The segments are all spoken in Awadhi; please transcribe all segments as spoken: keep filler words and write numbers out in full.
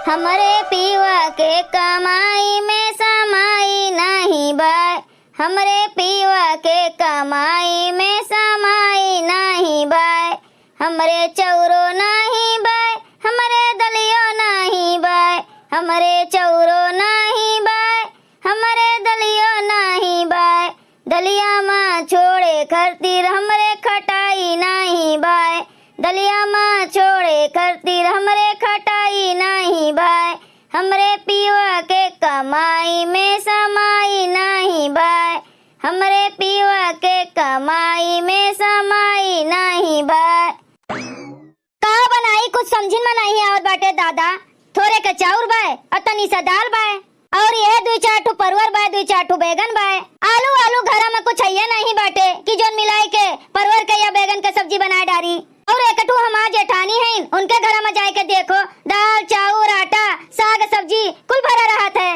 हमरे पियवा के कमाई में समाई नाहीं बाय, हमरे पियवा के कमाई में समाई नाहीं बाय। हमरे चौरो नाहीं बाय, हमरे दलियो नाहीं बाय, हमरे चौरो नाहीं बाय, हमरे दलियो नाहीं बाय। दलिया मा छोड़े खातिर हमरे खटाई नाहीं बाय, दलिया मा छोड़े खातिर हमरे खटाई नाहीं बाय। हमरे पियवा के कमाई में समाई नाहीं बाय, हमरे पियवा के कमाई में समाई नाहीं बाय। का बनाई, कुछ समझिन में नाहीं आवत बाटे दादा। थोरे के चाउर बाय अउर तनी सा दाल बाय, अउर यह दुइ चार ठो परवर बाय, दुइ चार ठो बैगन बाय। आलू, आलू घरा में कुछ हइये नाहीं बाटे कि जौन मिलाए के परवर के या बैगन के सब्जी बनाए डारी। अउर एक ठो हमार जेठानी हइन, उनके घरा में जाए के देखो, दाल, चाउर, आटा, साग, सब्जी कुल भरा रहत है।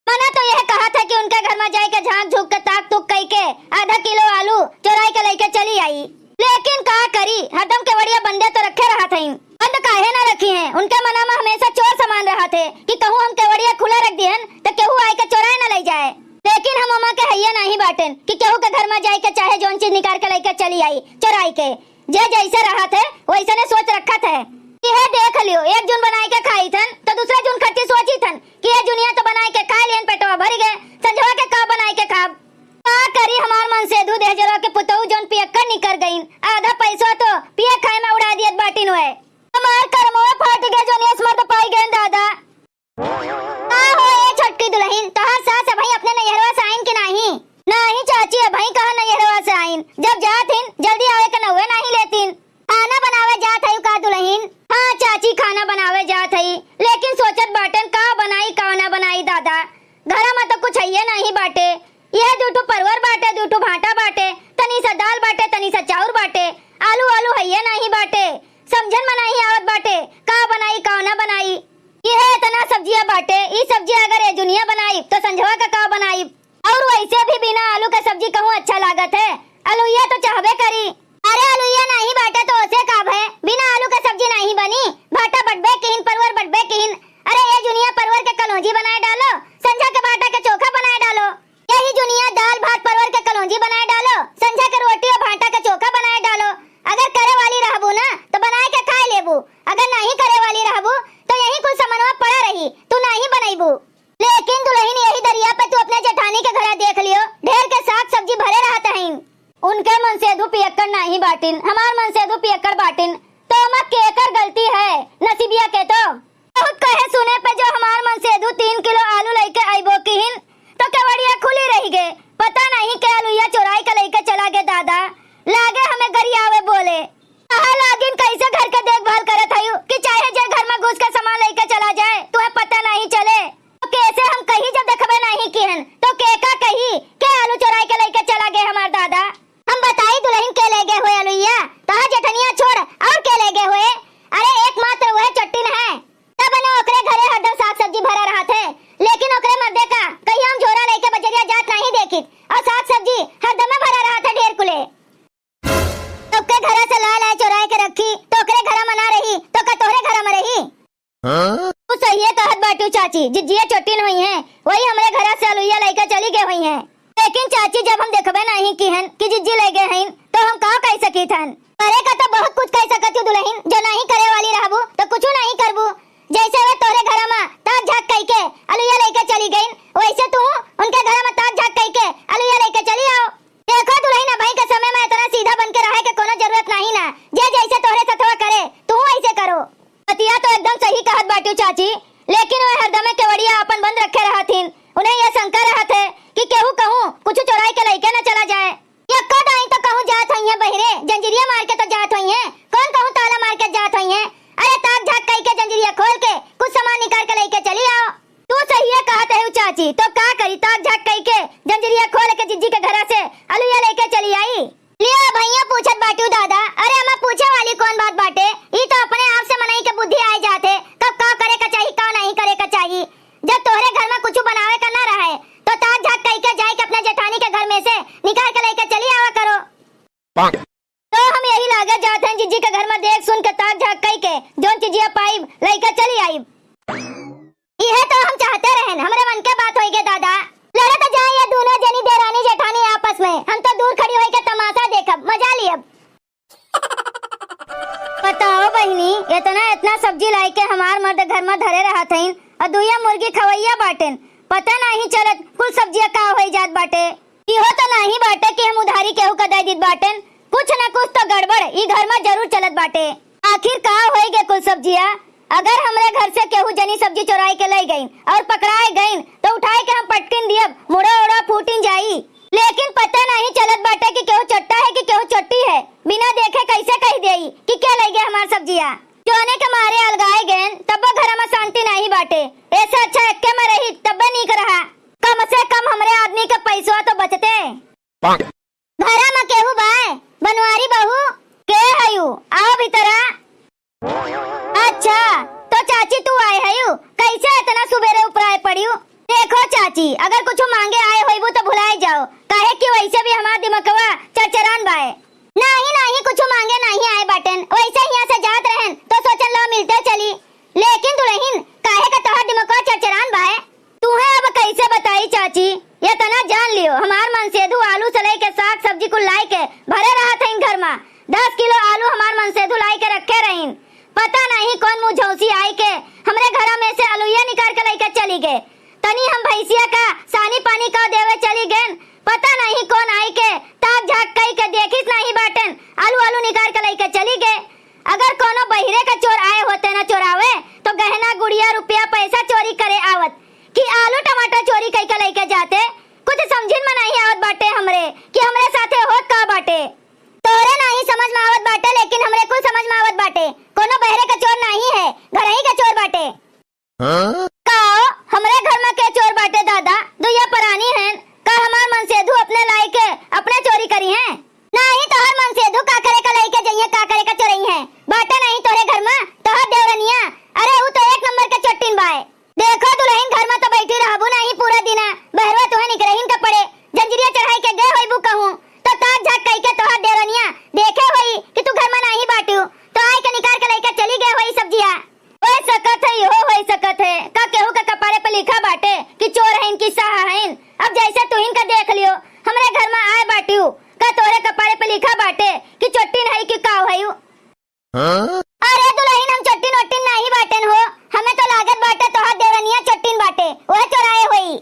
मना तो यह कहत है कि उनके घर में जाए के झांक झूंक के ताक तुक कई के आधा किलो आलू चोराई के लइके चली आई, लेकिन का करी, हरदम केवड़िया बंदे तो रखे रहत हइन। बंद काहे ना रखी हैं? उनके मना में हमेशा चोर समान रहत है कि कहूँ हम केवड़िया खुला रख दिहन तो केहू आए के चोराए ना लई जाए। लेकिन हम ओमा के हइये नाहीं बाटेन कि केहू के घर में जाए के चाहे जौन चीज निकाल के लइके चली आई चोराई के। जे जैसे रहत है वैसने सोच रखत है। इहे देख लियो, एक जून बनाए के खाई थन तो दूसरा जून खट्टी सोची थन कि ये जुनिया तो बनाए के खाए लिहन, पेटवा भर गए, संझवा के का बनाए के खाब? का करी, हमार मनसेधु देहजरवा के पुतहु जौन पियक्कड़ निकर गइन, आधा पैसवा तो पिए खाए में उड़ा दियत बाटिन हुए। हमार करमवा फाट गए जौन यस मर्द पाई गए दादा। का हो ए छोटकी दुलहिन, तोहार सास अबहीं अपने नैहरवा से आइन कि नाहीं? नाहीं चाची, अबहीं कहाँ नैहरवा से आइन, जब जात हिन जल्दी आवे के नउवे नाहीं लेतिन। खाना बनावे जात हई का दुलहिन? हाँ चाची, खाना बनावे जात हई, लेकिन सोचत बाटेन का बनाई का ना बनाई दादा, घरा में तो कुछ हइये नाहीं बाटे। यह दू ठो परवर बाटे, दू ठो भांटा बाटे, तनी सा दाल बाटे, तनी सा चाउर बाटे, आलू आलू हइये नाहीं बाटे, समझन में नाहीं आवत बाटे का बनाई का ना बनाई। यह इतना सब्जिया बाटे, ई सब्जिया अगर ए जुनिया बनाई तो संझवा का का बनाई? अउर वैसे भी बिना आलू के सब्जी कहूँ अच्छा लागत है? अलुइया तो चाहबे करी। अरे अलुइया नाहीं बाटे तो ओसे का भय, बिना आलू के सब्जी नाहीं बनी। भाटा बटबे किहिन, परवर बटबे किहिन। अरे ए जुनिया परवर के कलौंजी बनाए डालो, संझा के भाटा के चोखा बनाए डालो। यही जुनिया दाल भात परवर के कलौंजी बनाए डालो, संझा के रोटी अउर भाटा के चोखा बनाए डालो। अगर करे वाली रहबू ना तो बनाए के खाए लेबू, अगर नाहीं करे वाली रहबू तो यही कुल समनवा पड़ा रही, तू नाहीं बनइबू। लेकिन दुलहिन यही दरिया पे तू अपने जेठानी के घरा देख लियो, ढेर के साग सब्जी भरे रहत हइन। उनके मनसेधु पियक्कड़ नाहीं बाटिन, हमार मनसेधु पियक्कड़ बाटिन, तो ओमा केकर गलती है? नसीबिया के तो। बहुत कहे सुने पे जो हमार मनसेधु तीन किलो आलू लइके अइबो किहिन, तो केवड़िया खुली रहि गे। पता नाहीं के अलुइया चोराई के लइके चला गे दादा, लागे हमें गरियावे बोले। कहा लागिन कैसे घर के देखभाल करत हयू कि चाहे जे घर में घुस के सामान लइके चला जाए, तुहे पता नाहीं चले। तो कैसे हम कहीं जब देखबे नाहीं किहन, तो के का कही, के आलू चोराई के लइके चला गे हमार दादा? हम बताई दुलहिन के ले गे होए अलुइया? तहा जेठनिया छोड़ अउर के ले गे होए? अरे एकमात्र वह चट्टिन है। तब न ओकरे घरे हरदम साग सब्जी भरा रहत है, लेकिन ओकरे मर्दे का कहीं हम झोरा लइके बजरिया जात नाहीं देखित, अउर साग सब्जी हरदम भरा रहत है ढेर कुले। तब के घरा से लाए लाए चोराए के रखी, तो ओकरे घरा में ना रही, तो का तोहरे घरा में रही? हाँ? तू सहिए कहत बाटू चाची, जिज्जिया चोटिन होइहैं, वही हमरे घरा से अलुइया लइके चली गए होइहैं। लेकिन चाची, जब हम देखबे नाहीं किहन कि जिज्जी ले गए हइन, तो हम का कह सकित हन? करे का तो बहुत कुछ कह सकत हूँ दुलहिन, जो नाहीं करे वाली रहबू, तो कुछू नाहीं करबू। जैसे वे तोहरे घरा में ताक झांक कइके अलुइया लइके चली गइन, वैसे तू उनके घरा में ताक झांक कइके अलुइया लइके चली आओ। देखो दुलहिन, अबहीं के समय में इतना सीधा बन के रहे के कोनो जरूरत नाहीं ना, जे जैसे तोहरे सथवा करे, तू ऐसे करो। बतिया तो एकदम सही कहत बाटू चाची, लेकिन वे हरदमे केवड़िया आपन बंद रखे रहत हिन। उन्हें यह शंका रहत है कि केहू कहूँ कुछ चोराई के लइके न चला जाए। यक्का दाई तो कहूँ जात होइहैं बहिरे, जंजीरिया मार के तो जात होइहैं। कौन कहूँ ताला मार के जात होइहैं? अरे ताक झांक कइके जंजीरिया खोल के कुछ सामान निकाल के लइके चली आओ। तू सहिए कहत है चाची, तो का करी, ताक झांक कइके जंजीरिया खोल के जिज्जी के घरा से अलुइया लइके चली आई। लिया भैया पूछत बाटू दादा, अरे अम्मा पूछे वाली कौन बात बाटे, ई तो अपने आप से मनई के बुद्धि आए जात है, कब का करे का चाही, चिया पाइब, लइके चली आइब। इहे तो हम चाहते रहन, हमरे मन के बात होई गे दादा। लड़त जाए ये दूनो जनी देरानी जेठानी आपस में, हम तो दूर खड़ी होई के तमाशा देखब, मजा लियब। बताओ बहिनी, एतना, एतना सब्जी लाइके हमार मर्द घर में धरे रहत हइन अउर दुइया मुर्गी खवैया बाटेन। पता नाहीं चलत कुल सब्जिया का होई जात बाटे। इहो तो नाहीं बाटे कि हम उधारी केहू का दे दीत बाटेन, कुछ न कुछ तो गड़बड़ ई घर में जरूर चलत बाटे। आखिर का होई गे कुल सब्जिया? अगर हमरे घर से केहू जनी सब्जी चोराई के लइ गइन अउर पकड़ाए गइन तो उठाए के हम पटकिन दियब, मुड़ा उड़ा फूटिन जाई। लेकिन पता नाहीं चलत बाटे कि केहू चोट्टा है कि केहू चोट्टी है। बिना देखे कैसे कहि देई कि के लइ गे हमार सब्जिया? जोने के मारे अलगाए गएन, तब्बो घर में शांति नाहीं बाटे। ऐसे अच्छा एक्के में रही, तब्बे नीक रहा। कम से कम हमरे आदमी के पैसवा तो बचते। घरा में केहू बाय? बनवारी बहू? के हयू? आओ भीतरा। अच्छा, तो चाची तू आए हयू? कैसे इतना सुबेरे उपराए पड़ियू? देखो चाची, अगर कुछ मांगे आए होइबू तो भुलाए जाओ, काहे कि वैसे भी हमार दिमकवा चरचरान बाए। नाहीं, नाहीं, कुछ मांगे नाहीं आए बाटेन, वैसे हियां से जात रहन तो सोचन लो मिलते चली। लेकिन दुलहिन, काहे का तोहार दिमकवा चरचरान बाए? तुहे अब कैसे बताई चाची, एतना जान लियो, हमार मनसेधु आलू से लइके साग सब्जी कुल लाइके भरे रहत हइन घर मा। दस किलो आलू हमार मनसेधु लाइके रखे रहिन। पता नाहीं कौन मुँहझौंसी आइके हमरे घरा में से अलुइया निकाल के लइके चली गे। तनी हम भैंसिया का सानी पानी का देवे चली गेन, पता नाहीं कौन आइके ताक झाक कइके देखिस नाहीं बाटेन, आलू आलू निकाल के लइके चली गे। अगर कौनो बहिरे का चोर आए होते ना चोरावे, तो गहना, गुड़िया, रुपया, पैसा चोरी करे आवत कि आलू टमाटर चोरी कइके लइके जाते? कुछ समझिन में नाहीं आवत बाटे हमरे कि हमरे साथे होत का बाटे। तोहरे नाहीं समझ में आवत बाटे, लेकिन हमरे कुल समझ में आवत बाटे। कौनो बहरे का चोर नाहीं है, घरही का चोर बाटे। हाँ? का हो, हमरे घर में के चोर बाटे दादा? दुइया परानी हैं, का हमार मनसेधु अपने लाइके अपने चोरी करिहें? नाहीं, तोहर मनसेधु का करे का लइके जइहें, का करे का चोरइहें? बाटे नाहीं तोहरे घर में तोहर देवरनिया? अरे ऊ तो एक नंबर के चोट्टिन बाय। देखो दुलहिन, घर में तो बैठी रहबू नाहीं पूरा दिना, बहरवा तुहे निकरहिन का पड़े। जंजीरिया चढ़ाइके गे होइबू कहूँ तो ताक झाक कइके तोहर देवरनिया देखे होई कि तू घर में नाहीं बाटू, तो आइके निकाल के लइके चली गे होई सब्जिया। होइ सकत है, इहो होइ सकत है। का केहू के कपारे पे लिखा बाटे कि चोर हइन कि साह हइन? अब जैसे तुहिन का देख लियो, हमरे घर में आए बाटियो, का तोहरे कपारे पे लिखा बाटे कि चोट्टिन हई कि काव हई? हाँ? अरे दुलहिन, हम चोट्टिन ओट्टिन नाहीं बाटेन हो, हमें तो लागत बाटे तोहार देवरनिया चोट्टिन बाटे, वह चोराए होई।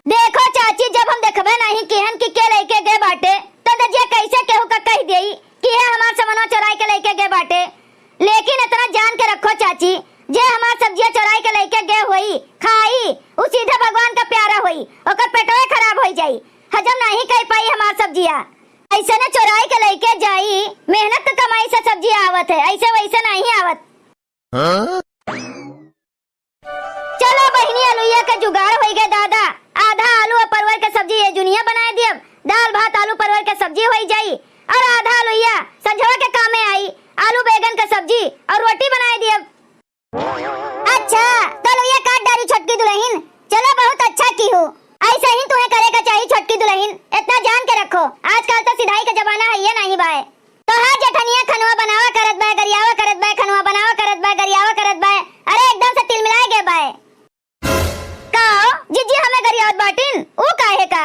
देखो चाची, जब हम देखबे नाहीं किहन कि के लइके गे बाटे, तो दजिया कैसे केहू का कहि देई कि हे हमार समनवा चोराइ के लइके गे बाटे। लेकिन एतना जान के रखो चाची, जे हमार सब्जिया चोराइ के लइके गे होई, खाई, उ सीधे भगवान का प्यारा होई, ओकर पेटवे खराब होइ जाई, हजम नाहीं कइ पाई हमार सब्जिया। अइसने चोराइ के लइके जाई, मेहनत क कमाई से सब्जिया आवत है, अइसे वइसे नाहीं आवत। हाँ? चलो बहिनी, अलुइया के जुगाड़ होइ गए दादा। आधा आलू और परवर के सब्जी ये जुनिया बनाए दियब, दाल भात आलू परवर के सब्जी होइ जाई, और आधा अलुइया संझवा के कामे आई, आलू बैगन के सब्जी और रोटी बनाए दियब। अच्छा, तो अलुइया काट डारी छोटकी दुलहिन। चलो, बहुत अच्छा किहू। अइसे ही तुहे करे का चाही छोटकी दुलहिन। एतना जान के रखो, आजकल तो सिधाई का जमाना हइये नाहीं बाय। तोहार जेठनिया खनवा बनावा करत बाय, गरियावा करत बाय, खनवा बनावा करत बाय, गरियावा करत बाय। अरे एकदम से तिलमिलाए गए बाय। का हो, जिज्जी हमें गरियावत बाटिन? ऊ काहे का?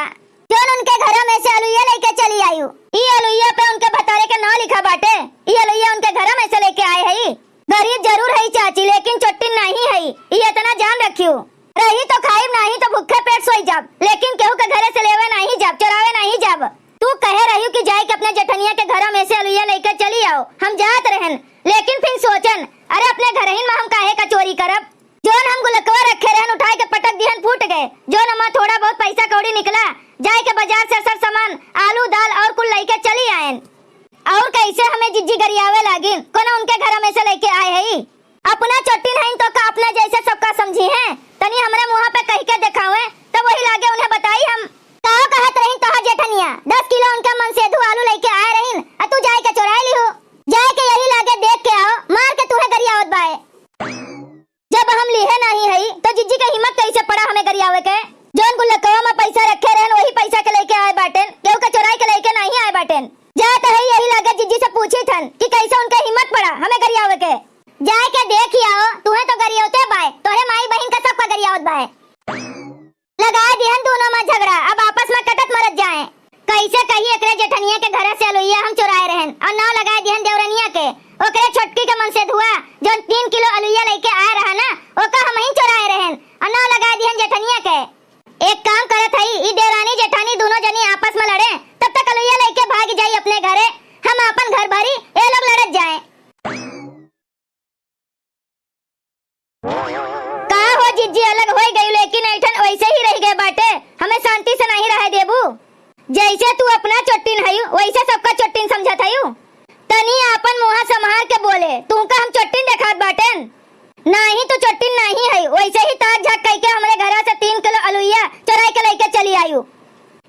जौन उनके घरा में से अलुइया लइके चली आयु। ई अलुइया पे उनके भतारे के नाव लिखा बाटे। ई अलुइया उनके घरा में से लइके आए हई। गरीब जरूर हई चाची, लेकिन चोट्टिन नाहीं हई। ई एतना जान रखियो। रही तो खाइब, नाहीं तो भूखे पेट सोई जाब, लेकिन केहू के घरे से लेवे नाहीं जाब, चोरावे नाहीं जाब। तू कहे रहियो कि जाइके अपने जेठनिया के घरा में से अलुइया लइके चली आओ, हम जात रहन, लेकिन फिर सोचन, अरे अपने घरहिन में हम काहे का चोरी करब? जौन हम गुलकवा रखे रहन उठाइके पटक दिहन, फूट गए। जौन हमार थोड़ा बहुत पैसा कौड़ी निकला, जाइके बाजार से सर सामान, आलू, दाल और कुल लइके चली आयन। और कैसे हमें जिज्जी गरियावे लागिन, कोनो उनके घरा में से लइके आए हई? अपना चोट्टिन हईन तो का अपना जैसे सबका समझिहें? तनी हमरे मुँहा पे कहिके देखावे, तब वही लागे उन्हें बताई हम। का कहत रहिन तोहार जेठनिया? दस किलो उनका मनसेधु आलू लइके आए रहिन, आ तू जाइके चोराए लिहू। जाइके यही लागे देख के आओ, मार के तुहे गरियावत बाए। जब हम लिहे नाहीं हई, तो जिज्जी के हिम्मत कैसे पड़ा हमें गरियावे के? जौन गुल्लकवा में पैसा रखे रहन, वही पैसा के लइके आए बाटेन, केहू के चोराई के लइके नाहीं आए बाटेन। जात हई यही लागे जिज्जी से पूछी थन कि कैसे उनके हिम्मत पड़ा हमें गरियावे के। जाए के देखि आओ, तुहे तो गरियावते बाए, तोहरे माई बहिन का सबका गरियावत बाए। लगाए दिहन दूनो मा झगड़ा, अब आपस मा कटत मरत जाए। कैसे कही एकरे जेठनिया के घरे से अलुइया हम चोराए रहेन और नाव लगाए दिहन देवरनिया के, ओकरे छोटकी के मनसेधुआ जौन तीन किलो अलुइया लइके आए रहा ना, ओका हमहिन चोराए रहेन और नाव लगाए दिहन जेठनिया के। एक काम करत हई, ई देवरानी जेठानी दूनो जनी आपस मा लड़े, तब तक अलुइया लइके भागि जाई अपने घरे, हम आपन घर भरी, ए लोग लड़त जाए। का हो जिज्जी, अलग होइ गयू, लेकिन ऐठन वैसे ही रहि गए बाटे, हमें शांति से नाहीं रहे देबू। जैसे तू अपना चोट्टिन हयू, वैसे सबका चोट्टिन समझत हयू। तनी आपन मुँहा सम्हार के बोले, तुहका हम चोट्टिन देखात बाटेन? नाहीं, तू चोट्टिन नाहीं हयू, वैसे ही ताक झाक कइके हमरे घरा से तीन किलो अलुइया चोराइ के लइके चली आयू।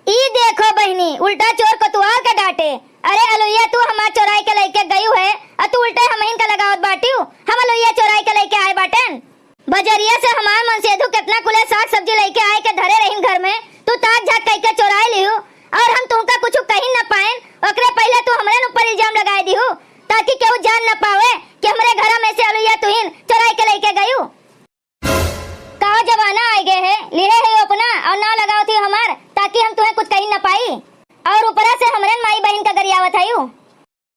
ई देखो बहिनी, उल्टा चोर कोतवाल के डाँटे। अरे अलुइया, तू हमार चोराइ के लइके गयू है, अ तू उल्टे हमहिन का लगावत बाटिउ, हम अलुइया चोराइ के लइके आए बाटेन। बजरिया से हमार मनसेधु केतना कुले साग सब्जी लइके आए के धरे रहिन घर में, तू ताक झाक कइके चोराइ लिहू, और हम तुहका कुछु कहिन न पाएन, ओकरे पहिले तू हमरे ऊपर इल्जाम लगाए दिहू, ताकि केहू जान न पावे कि हमरे घरा में से अलुइया तुहिन चोराइ के लइके गयू। का जमाना आइ गए है, लिहे है अपना और नाव लगावत ही हमार, ताकि हम तुहे कुछ कहिन न पाई। और ऊपरा से हमरेन माई बहिन का गरियावत हयू।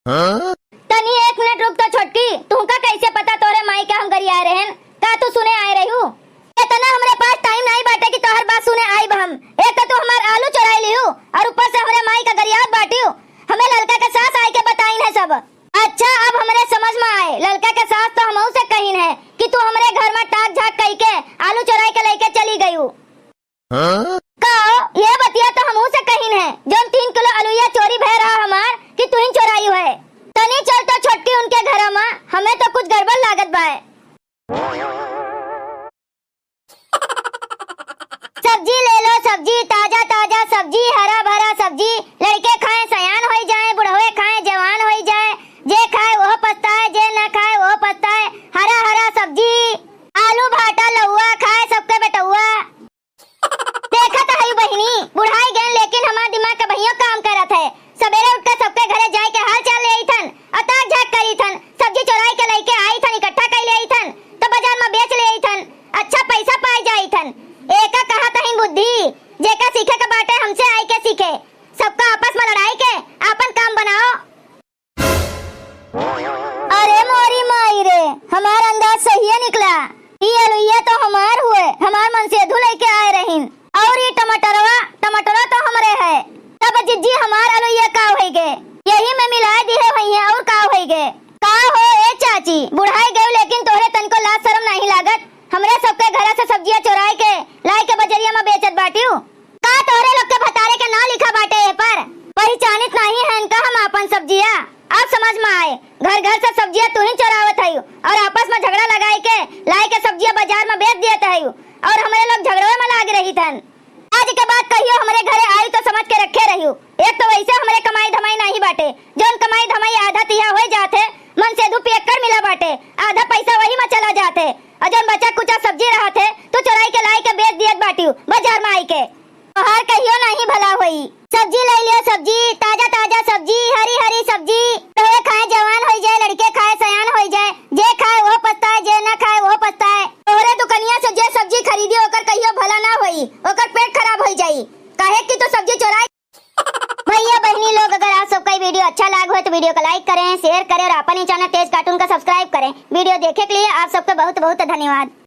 हाँ? तनी एक मिनट रुक तो छोटकी, तुहका कैसे पता तोहरे माई का हम गरियाए रहेन? का तू सुने आए रहिउ? एतना हमरे पास टाइम नाहीं बाटे कि तोहर बात सुने आइब हम। एक तो तू हमार आलू चोराइ लिहू और ऊपर से हमरे माई का गरियावत बाटिउ। हमें ललका के सास आइके बताइन है सब। अच्छा, अब हमरे समझ मा आए, ललका के सास तो हमहू से कहिन है कि तू हमरे घर मा ताक झाक कइके आलू चोराइ के लइके चली गयू। हाँ? का, ये बतिया तो हमहू से कहिन है, जौन तीन किलो अलुइया चोरी भय रहा हमार कि तुहिन चोरायू है। तनी चल तो छोटकी उनके घरा मा, हमें तो कुछ गड़बड़ लागत बाए। सब्जी ले लो सब्जी, ताजा ताजा सब्जी, हरा भरा सब्जी, लड़के खाए सयान होइ जाए, बुढ़वे खाए जवान होइ जाए, जे खाए वह पछताए, जे न खाए वह पछताए। हरा हरा सब्जी, आलू भाटा लउआ, खाए सबके बेटउआ। देखत हई बहिनी, बुढ़ाइ गएन लेकिन हमार दिमाग अबहियों काम करत है। सबेरे उठ के सबके घरे जाइके हाल चाल लेइथन, अ ताक झाक करीथन, सब्जी चोराइ के लइके आइथन, इकट्ठा कइ लेइथन, त बजार मा बेच लेइथन, अच्छा पैसा पाइ जाइथन। एका कहत हईन बुद्धि, जेका सीखे के बाटे हमसे आइके सीखे, सबका आपस मा लड़ाइ के आपन काम बनाओ। अरे मोरी माई रे, हमार अंदाज सहिए निकला। ई अलुइया तो हमार हुए, हमार मनसेधु लइके आए रहिन। और ई टमाटरवा, टमाटरवा तो हमरे है। तब जिज्जी हमार अलुइया का होइगे? यही में मिलाए दिहे होइहें और का होइगे? का हो ए चाची, बुढ़ाइ गयू लेकिन तोहरे तनिको लाज सरम नाहीं लागत? हमरे सबके घरा से सब्जिया चोराइ के लाइके बजरिया मा बेचत बाटिउ। का तोहरे लोग के भतारे के नाव लिखा बाटे एह पर? पहिचानित नाहीं हन का हम आपन सब्जिया? अब समझ मा आए, घर घर से सब्जिया तुहीं चोरावत हयू और आपस मा झगड़ा लगाइके लाइके सब्जिया बजार मा बेच दियत हयू और हमरे लोग झगड़वे मा लाग रहिथन। आज के बाद कहियो हमरे घरे आयू तो समझ के रखे रहियो। एक तो वैसे हमरे कमाई धमाई नाहीं बाटे, जौन कमाई धमाई आधा तिहा होइ जात है, मनसेधु पियक्कड़ मिला बाटे, आधा पैसा वही मा चला जात है, और जौन बचा कुचा सब्जी रहत है, तू चोराइके लाइके बेच दियत बाटिउ बजार मा आइके। तोहार कहियो नाहीं भला होई। सब्जी लइ लियो सब्जी, ताजा ताजा सब्जी, हरी हरी सब्जी। तोहरे खाए जवान होइ जाए, लड़के खाए सयान होइ जाए, जे खाए वह पछताए, जे न खाए वह पछताए। तोहरे दुकनिया से जे सब्जी खरीदी ओकर कहियो भला ना होई, ओकर पेट खराब होइ जाई, काहे कि तू सब्जी चोराई। भइया बहिनी लोग, अगर आप सबका ई video अच्छा लाग होए तो video का like करें, share करें और आपन ई channel तेज cartoon का subscribe करें। Video देखे के लिए आप सबका बहुत बहुत धन्यवाद।